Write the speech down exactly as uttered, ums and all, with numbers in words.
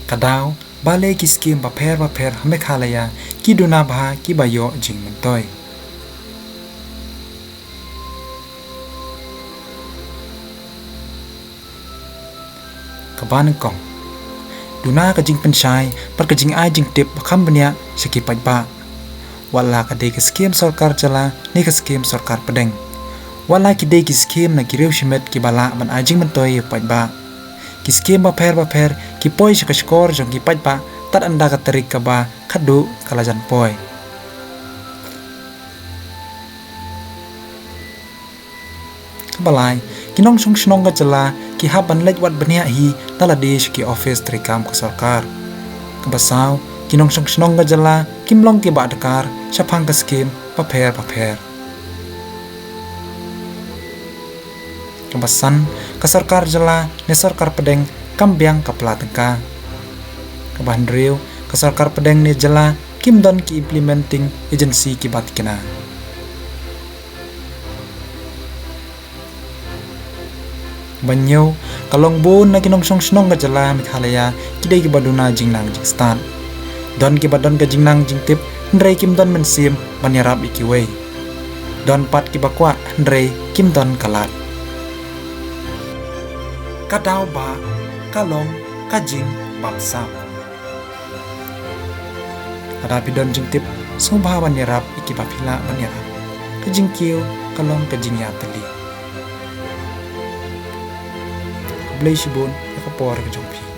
Ka daw ba leh ki skim bapher bapher ha Meghalaya ki duna bha kiba ïoh jingmyntoi. Kaba nyngkong, duna ka jingpynshai bad ka jingai jingtip ba kham bniah sha ki paidbah. Wat la ka dei ka skim sorkar jylla ne ka skim sorkar pdeng, wat la ki dei ki skim na ki riew shimet kiba lah ban ai jingmyntoi ïa u paidbah, ki skim bapher bapher ki poi sha ka shkor jong ki paidbah tad ynda ka tarik kaba khatduh ka la jan poi. Kaba lai, ki nongshong shnong ka jylla ki hap ban leit wad bniah hi na lade sha ki ophis treikam ka sorkar. Kaba saw, ki nongshong shnong ka jylla kim long kiba dkar shaphang ka skim bapher bapher. Kaba san, ka sorkar jylla ne sorkar pdeng kam biang ka pla tyngka. Kaba hynriew, ka sorkar pdeng ne jylla kim don ki implementing agency kiba tikna. Ba hynñiew, ka long bun na ki nongshong shnong ka jylla Meghalaya ki dei kiba duna jingnang jingstad. Don kiba don ka jingnang jingtip hynrei kim don mynsiem ban ïarap ïa kiwei. Don pat kiba kwah hynrei kim don ka lad. Ka daw ba ka long ka jingbamsap. Lada phi don jingtip, sngewbha ban ïarap ïa kiba phi lah ban ïarap. Ka jingkiew ka long ka jingïatylli. Khublei shibun ïa ka por ka jong phi.